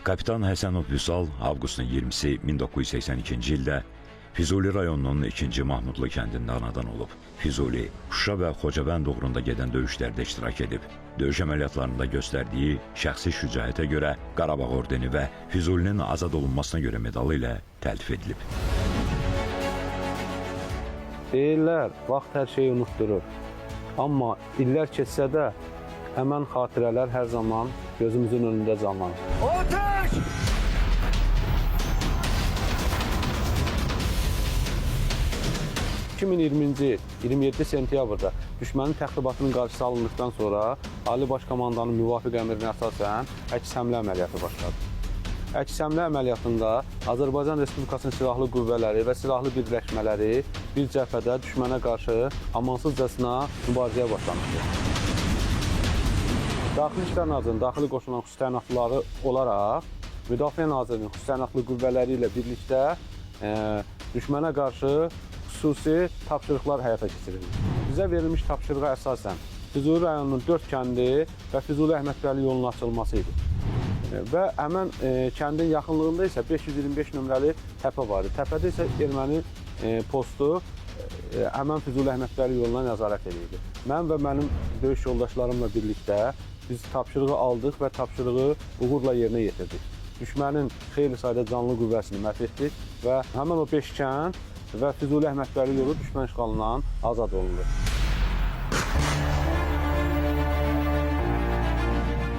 Kapitan Həsənov Vüsal avqustun 20-si 1982-ci ildə Füzuli rayonunun 2-ci Mahmudlu kəndində anadan olub. Füzuli, Şuşa və Xocavənd uğrunda gedən döyüşlərdə iştirak edib. Döyüş əməliyyatlarında göstərdiyi şəxsi şücaətə görə Qarabağ ordeni və Füzulinin azad olunmasına görə medalı ilə təltif edilib. Deyirlər, vaxt hər şeyi unutdurur. Amma illər keçsə də həmən xatirələr hər zaman gözümüzün önündə canlanır. Ateş! 2020-ci il 27 sentyabrda düşmənin təxribatının qarşısı alındıqdan sonra Ali Baş Komandanın müvafiq əmrinə əsasən əks həmlə əməliyyatı başladı. Əks həmlə əməliyyatında Azərbaycan Respublikasının silahlı qüvvələri və silahlı birləşmələri bir cəbhədə düşmənə qarşı amansızcasına mübarizəyə başlamışdı. Daxili İşlər Nazirinin daxili qoşunların xüsusi təyinatlıları olaraq Müdafiə Nazirinin xüsusi təyinatlı qüvvələri ilə birlikdə düşmənə qarşı xüsusi tapşırıqlar həyata keçirildi. Bizə verilmiş tapşırığa əsasən Füzuli rayonunun 4 kəndi və Füzuli Əhmədbəyli yolunun açılması idi. Və həmən kəndin yaxınlığında isə 525 nömrəli təpə var idi. Təpədə isə erməni postu həmən Füzuli Əhmədbəyli yoluna nəzarət edirdi. Mən və mənim döyüş yoldaşlarımla birlikdə biz tapşırığı aldıq və tapşırığı uğurla yerinə yetirdik. Düşmənin xeyli sayda canlı qüvvəsini məhv etdik və həmən o 5 kənd və Füzuli Əhmədbəyli yolu düşmən işğalından azad olundu.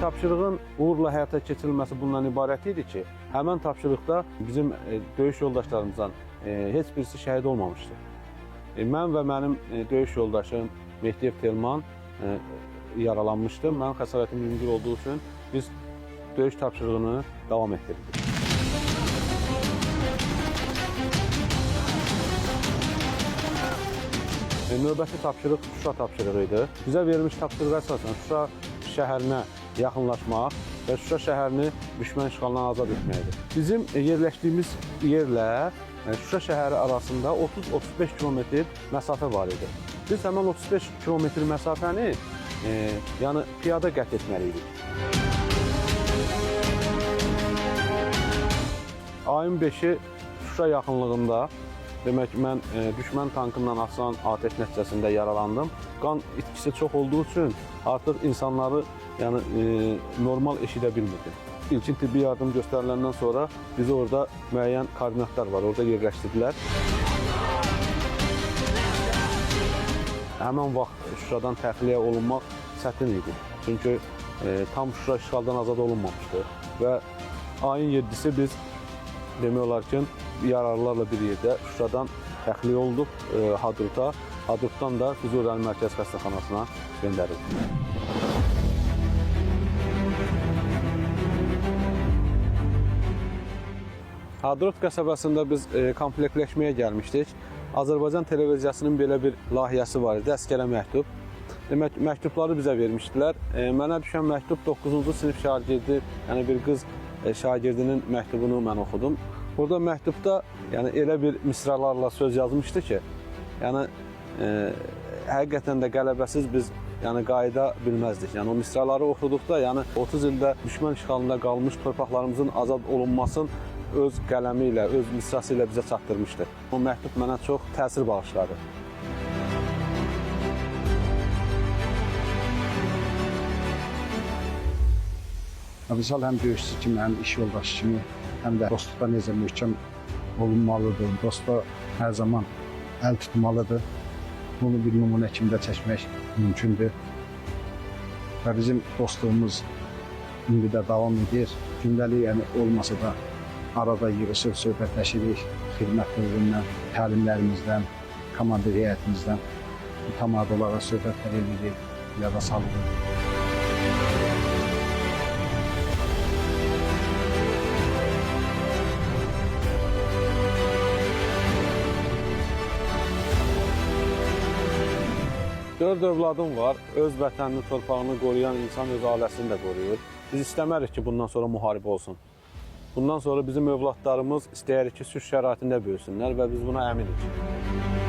Tapşırığın uğurla həyata keçirilməsi bundan ibarət idi ki, həmən tapşırıqda bizim döyüş yoldaşlarımızdan heç birisi şəhid olmamışdı. Mən və mənim döyüş yoldaşım Mehdiyev Telman yaralanmışdı. Mənim xəsarətim yüngül olduğu üçün biz döyüş tapşırığını davam etdirdik. Növbəti tapşırıq Şuşa tapşırığı idi. Bizə verilmiş tapşırığa əsasən Şuşa şəhərinə yaxınlaşmaq və Şuşa şəhərini düşmən işğalından azad etməkdir. Bizim yerləşdiyimiz yerlə Şuşa şəhəri arasında 30-35 kilometr məsafə var idi. Biz həmən 35 kilometr məsafəni yəni piyada qət etməli idik. Ayın 5-i Şuşa yaxınlığında, demək mən düşmən tankından atılan atəş nəticəsində yaralandım. Qan itkisi çox olduğu üçün artıq insanları yəni normal eşidə bilmirdim. İlkin tibbi yardım göstəriləndən sonra bizi orada müəyyən koordinatlar var, orada yerləşdirdilər. Həmən vaxt Şuşadan təxliyə olunmaq çətin idi. Çünki tam Şuşa işğaldan azad olunmamışdı və ayın 7-si biz demək olar ki, yararlılarla bir yerdə Şuşadan təxliyə olduq Hadruta. Hadrutdan da Füzuli rayon Mərkəz Xəstəxanasına göndərildik. Hadrut qəsəbəsində biz komplektləşməyə gəlmişdik. Azərbaycan televiziyasının belə bir layihəsi var idi, Əsgərə məktub. Demək, məktubları bizə vermişdilər. Mənə düşən məktub 9-cu sinif şagirdi, yəni bir qız şagirdinin məktubunu mən oxudum. Burada məktubda yəni elə bir misralarla söz yazmışdı ki, yəni həqiqətən də qələbəsiz biz yəni qayıda bilməzdik. Yəni o misraları oxuduqda, yəni 30 ildə düşmən işğalında qalmış torpaqlarımızın azad olunmasını öz qələmi ilə, öz misrası ilə bizə çatdırmışdı. O məktub mənə çox təsir bağışladı. Vüsal həm döyüşçü kimi, həm iş yoldaşı kimi, həm də dostluqda necə möhkəm olunmalıdır, dosta hər zaman əl tutmalıdır. Bunu bir nümunə kimi də çəkmək mümkündür. Və bizim dostluğumuz indi də davam edir. Gündəlik yəni olmasa da arada yığışıb söhbətləşirik xidmət dövründən, təlimlərimizdən, komandir heyətimizdən mütəmadi olaraq söhbətlər edirik, yada salırıq. Dörd övladım var. Öz vətənini, torpağını qoruyan insan öz ailəsini də qoruyur. Biz istəmərik ki, bundan sonra müharibə olsun. Bundan sonra bizim övladlarımız istəyirik ki, sülh şəraitində böyüsünlər və biz buna əminik.